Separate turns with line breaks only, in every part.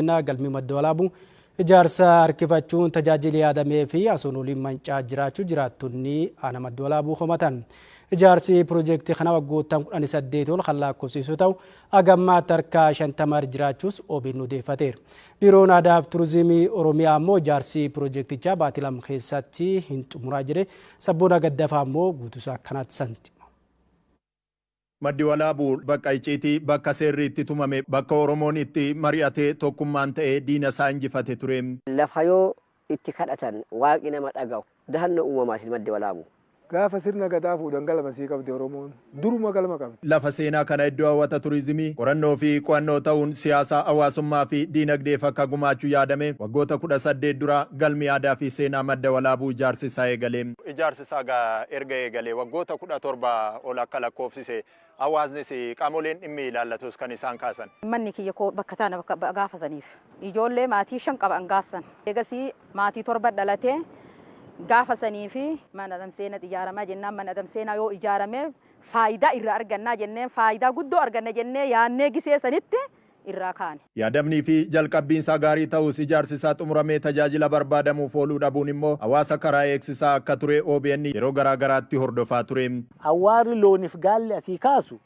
Galmi Madda Walaabuu ijaarsa harkifachuun tajaajila yaadamee fi asuun oliin mancaa jiraachuu jiraattonni aanaa Madda Walaabuu komatan. Ijaarsi piroojeektii kana waggoottan 18 ol kan lakkoofsisu ta'u, hagammaatti harka 50 jiraachuus OBN odeeffateera. Biiroon Aadaa fi Turizimii Oromiyaa immoo ijaarsi piroojeektichaa baatii 2 keessatti hin xumuraa jedhe. Sabboona Gaddafaa immoo guutuusaa akkanatti santi.
Maddi Walaabuu bakka icciitii, bakka seerri itti tumame, bakka Oromoon itti mari'atee tokkummaan ta'ee diina isaa injifate ture.
Lafa yoo itti kadhatan Waaqi nama dhagahu, dahannoo uumamaatiin Maddi Walaabu.
Gaafa sirna Gadaa fuudhan galma sii qabdi Oromoon. Duruma galma qabdi.
Lafa seenaa kana iddoo hawwata turizimii, qorannoo fi qo'annoo ta'uun siyaasa, hawaasummaa fi diinagdeef akka gumaachuu yaadame waggoota 18 dura galmi aadaa fi seenaa Madda Walaabuu ijaarsi isaa eegale. Ijaarsi isaa erga eegale waggoota 17 ol akka lakkoofsise hawaasnis qaamoleen dhimmi ilaallatus kan isaan kaasan.
Manni kiyya koo bakka taana bakka gaafasaniif. Ijoollee maatii 5 qaban gaafsan. Eegasii maatii 7 dhalatee gaafasanii fi mana adamseenaa ijaaramaa jennaan, mana adamseenaa yoo ijaarame faayidaa irraa argannaa jenneen, faayidaa guddoo arganna jennee yaannee gisee sanitti irraa kaane.
Yaadamnii fi jalqabbiin isaa gaarii ta'us, ijaarsi isaa xumuramee tajaajila barbaadamuuf ooluu dhabuun immoo hawaasa karaa eegsisaa akka ture OBN yeroo garaa garaatti hordofaa ture.
Awwaarri looniif gaalli asii kaasu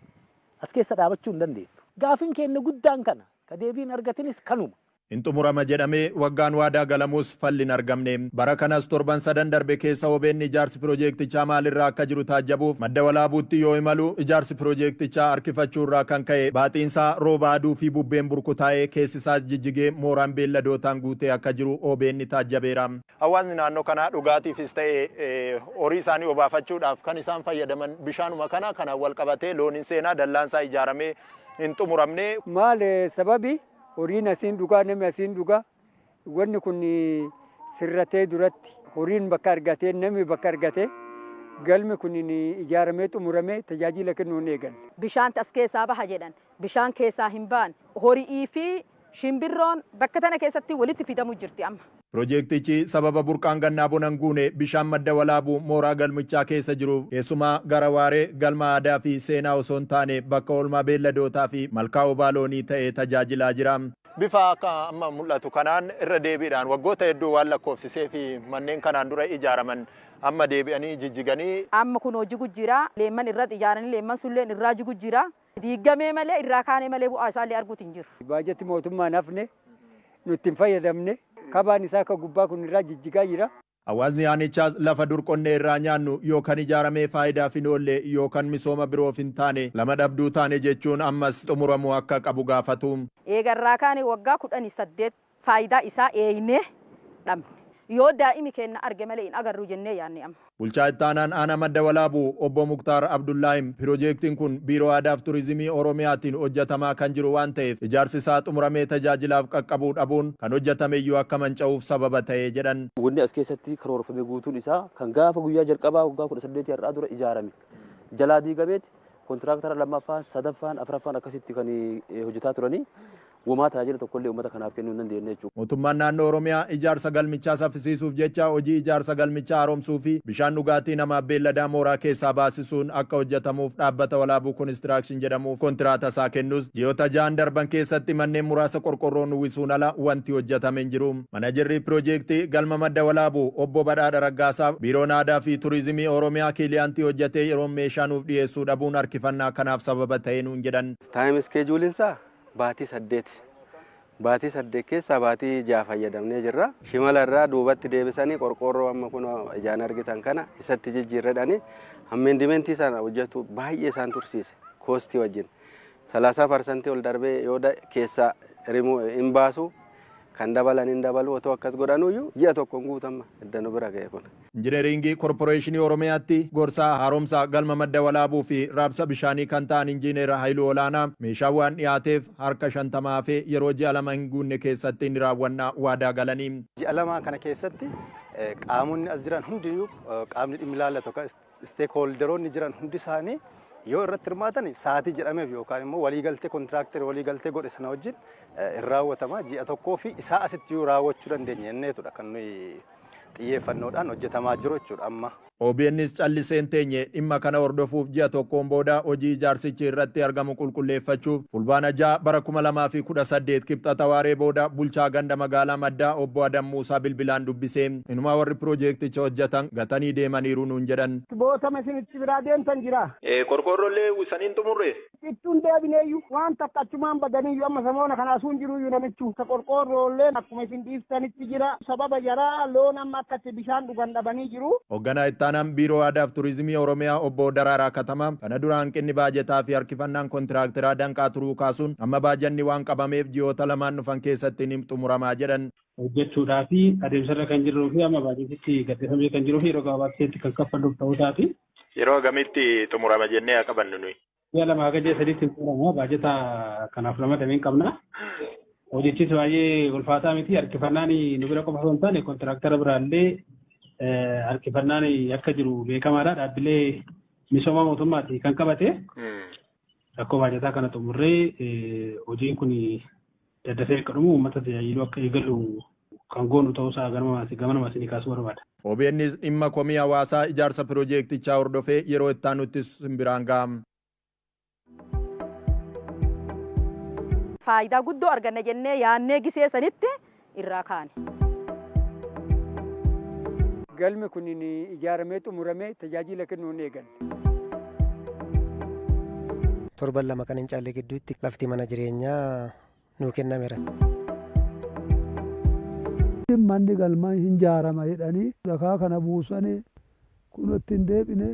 as keessa dhaabachuu hin dandeettu. Gaafin keenya guddaan kana, ka deebiin argatinis kanuma.
Hin xumurama jedhamee waggaan waadaa galamus falli hin argamne. Bara kanas torban sadan darbe keessa OBN ijaarsi piroojeektichaa maalirraa akka jiru taajjabuuf Madda Walaabuutti yoo imalu, ijaarsi piroojeektichaa harkifachuu irraa kan ka'e baaxiinsaa rooba aduu fi bubbeen burkutaa'ee, keessisaas jijjigee mooraan beelladootaan guutee akka jiru OBN taajjabeera. Hawaasni naannoo kanaa dhugaatiifis ta'e horii isaanii obaafachuudhaaf kan isaan fayyadaman bishaanuma kana. Kanaan wal qabatee looniin seenaa dallaansaa ijaaramee hin xumuramne.
Maal sababi horiin asiin dhugaa, namni asiin dhugaa, wanni kun sirratee duratti horiin bakka argatee, namni bakka argatee, galmi kun ijaaramee xumuramee tajaajila kennuu hin eegalle.
Bishaan as keessaa baha jedhan, bishaan keessaa hin ba'an, horii fi shimbirroon bakka tana keessatti walitti fidamu jirti amma.
Piroojeektichi sababa burqaan gannaa bonan guune bishaan Madda Walaabuu mooraa galmichaa keessa jiruuf, keessumaa gara waaree galma aadaa fi seenaa osoo hin taane bakka oolmaa beelladootaa fi malkaa obaa loonii ta'ee tajaajilaa jira. Bifa akka amma mul'atu kanaan irra deebiidhaan waggoota hedduu waan lakkoofsisee fi manneen kanaan dura ijaaraman amma deebi'anii jijjiganii.
Amma kun hojii jira. Leemman irra ijaaranii, leemman sulleen irraa jigu jira. Diigamee malee, irraa kaanee malee bu'aa isaallee arguutu hin jiru.
Baajatti mootummaan hafne nutti hin fayyadamne, kabaan isaa akka gubbaa kun irraa jijjigaa jira.
Hawaasni aanichaas lafa dur qonnee irraa nyaannu yookaan ijaaramee faayidaaf hin oolle yookaan misooma biroof hin taane, lama dhabduu taane jechuun ammas xumuramuu akka qabu gaafatu.
Eega irraa kaane waggaa 18 faayidaa isaa eeynee dhabne. Yoo daa'imi keenya arge malee hin agarru jennee yaadne amma.
Bulchaa ittaanaan aanaa Madda Walaabuu obbo Muktaar Abdullaahim piroojeektiin kun Biiroo Aadaa fi Turizimii Oromiyaatiin hojjetamaa kan jiru waan ta'eef, ijaarsi isaa xumuramee tajaajilaaf qaqqabuu dhabuun kan hojjetame iyyuu akka manca'uuf sababa ta'e jedhan.
Wanni as keessatti karoorfame guutuun isaa kan gaafa guyyaa jalqabaa waggaa 18 har'aa dura ijaarame jalaa diigameeti, kontiraaktara lammaffaan, sadaffaan, afuraffaan akkasitti kan hojjetaa turanii womaa tajaajila tokkollee uummata kanaaf kennuu hin dandeenye jechuudha.
Mootummaan naannoo Oromiyaa ijaarsa galmichaa saffisiisuuf jecha hojii ijaarsa galmichaa haaromsuu fi bishaan dhugaatii namaaf beelladaa mooraa keessaa baasisuun akka hojjetamuuf dhaabbata Walaabuu Construction jedhamuuf kontiraata isaa kennus, ji'oota 6n darban keessatti manneen muraasa qorqorroon uwwisuun ala wanti hojjetame hin jiru. Manajerri piroojeektii galma Madda Walaabuu obbo Badhaadha Raggaasaa Biiroon Aadaa fi Turizimii Oromiyaa kiiliyaantii hojjetee yeroon meeshaa nuuf dhiyeessuu dhabuun harkifannaa kanaaf sababa ta'ee nuun jedhan.
Time scheduleiinsaa baatii 8. Baatii 8 keessaa baatii 6 fayyadamnee jirra. Shimala irraa duubatti deebisanii qorqoorroo amma kun ijaan argitan kana isatti jijjiirredhanii amendmentii sana hojjetu baay'ee isaan tursiise costii wajjin. 30% ol darbee yoo keessaa hin baasu, kan dabalan hin dabalu, otoo akkas godhanuyyuu ji'a tokko hin guutamma edda nu bira ga'e kun.
Injineringii Korporeeshinii Oromiyaatti gorsaa haaromsa galma Madda Walaabuu fi raabsa bishaanii kan ta'an Injiineer Haayiluu Olaanaa meeshaan waan dhiyaateef harka 50 hafee yeroo ji'a 2 hin guunne keessatti ni raawwannaa waadaa galanii.
Ji'a 2 kana keessatti qaamonni as jiran hundiyyuu, qaamni dhimmi ilaallatu, stakeholderoonni jiran hundi isaanii yoo irratti hirmaatan, sa'aatii jedhameef yookaan immoo waliigaltee kontiraaktarii waliigaltee godhe sana wajjin hin raawwatama. Ji'a tokkoo fi isaa asitti yoo raawwachuu dandeenya jenneetudha kan nuyi xiyyeeffannoodhaan hojjetamaa jiru jechuudha amma.
OBNs callisee hin teenye. Dhimma kana hordofuuf ji'a tokkoon booda hojii ijaarsichi irratti argamu qulqulleeffachuuf Fulbaana 6 bara 2018 Kibxata waaree booda bulchaa ganda magaalaa Maddaa obbo Adam Muusaa bilbilaan dubbisee, inumaa warri piroojeekticha hojjetan gatanii deemaniiru nuun jedhan.
Bootama isinitti biraa deemtan jira.
Qorqoorrollee uwwisanii hin xumurre.
Ittuun deebineeyyu waan takka achumaan badaniyyuu amma samoona kana asuun jiruyyuu namichu. Qorqoorroolleen akkuma isin dhiiftanitti jira. Sababa jaraa loon amma akkatti bishaan dhugan dhabanii jiru.
Hoogganaa ittaanaan Biiroo Aadaa fi Turizimii Oromiyaa obbo Daraaraa Katamaa kana dura hanqinni baajataa fi harkifannaan kontiraakteraa danqaa turuu kaasuun, amma baajanni waan qabameef ji'oota lamaan dhufan keessatti ni xumuramaa jedhan.
Hojjechuudhaa fi adeemsarra kan jirruu fi amma baajetitti gaddifamee kan jiruu fi yeroo gabaabaa keessatti kan kaffalluuf ta'uu isaati.
Yeroo hagamitti xumurama jennee haa qabannu nuyi?
Ji'a 2 haga ji'a 3tti xumurama, baajeta kanaaf ramadamee hin qabna. Hojichis baay'ee ulfaataa miti. Harkifannaan nu bira qofa osoo hin taane kontiraaktara biraallee harkifannaan akka jiru beekamaadha. Dhaabbilee misooma mootummaati kan qabate. Rakkoo baajataa kana xumurree hojiin kun daddafee akka dhumu, uummata tajaajiluu akka eegalu kan goonu ta'uusaa gamanuma isinii kaasuu barbaada.
OBNs dhimma komii hawaasaa ijaarsa piroojeektichaa hordofee yeroo itti aanutti simbiraan ga'a.
Faayidaa guddoo arganna jennee yaannee gisee sanitti irraa kaane.
Galmi kun ijaaramee xumuramee tajaajila kennuu hin eegalle.
Torban 2 kan hin caalle gidduutti lafti mana jireenyaa nuu kennameera.
Manni galmaa hin ijaarama jedhanii dhakaa kana buusanii kun itti hin deebine.